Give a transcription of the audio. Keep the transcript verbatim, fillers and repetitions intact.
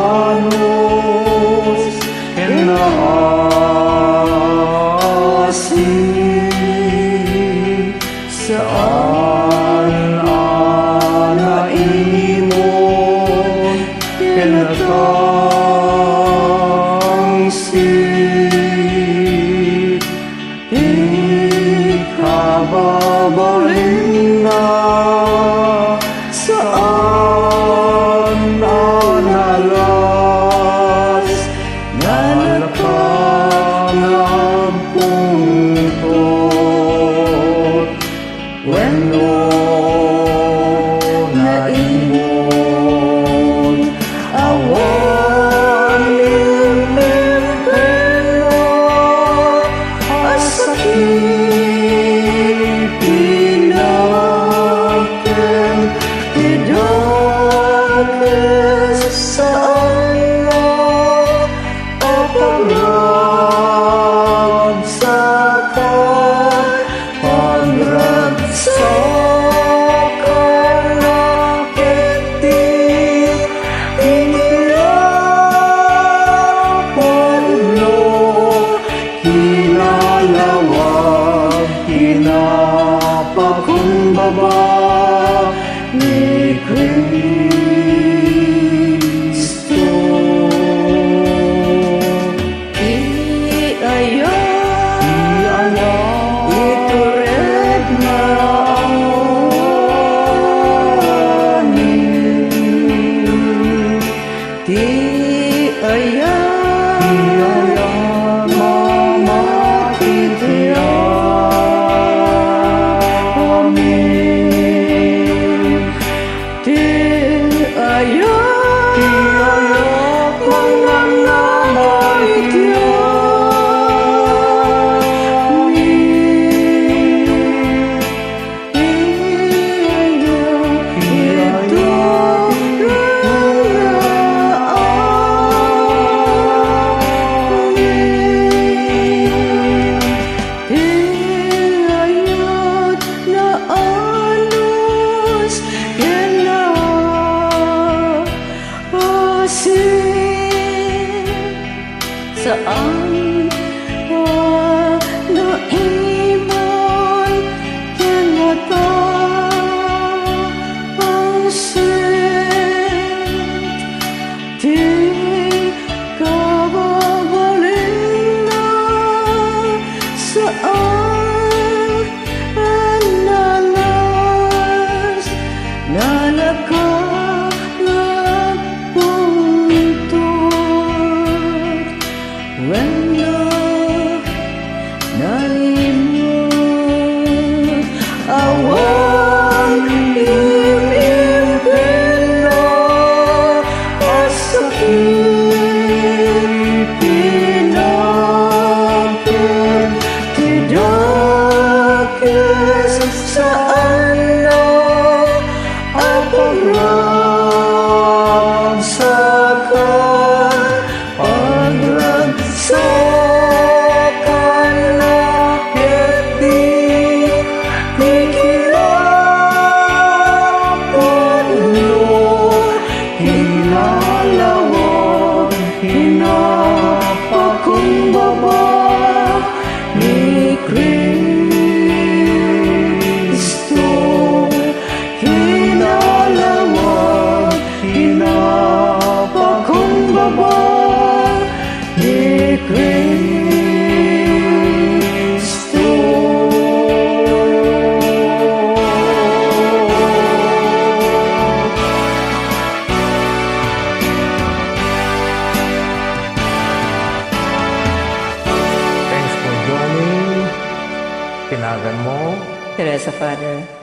Anus ken naasi, saan a naimon ken natangsit. Ikababalinna, saan a nalas, nalaka nga agpungtot. Wenno naimon awan impirno a sakit, pinakem ti dakes, saan a pagragsakan. Pagragsakanna ketdi ti kinapudno, kinalawag, kinapakumbaba ni Cristo. Ti ayat, ti ayat, itured nga amin. Ti ayat, ti ayat, mamati ti amin. Ti ayat, ti ayat, mangnamnama iti amin. Ti ayat, ti ayat, amin. Ti ayat naanus ken naasin, saan a naimon ken natangsit. Ti kababalinna, saan a nalas, nalaka nga agpungtot. Wenno naimon awan impirno a sakit, pinakem ti dakes, saan a pagragsakan. Pagragsakanna ketdi ti kinapudno, kinalawag, kinapakumbaba ni Cristo. Kinalawag, kinapakumbaba ni Cristo. Thanks for joining. Tinagan mo. Teresa, Father.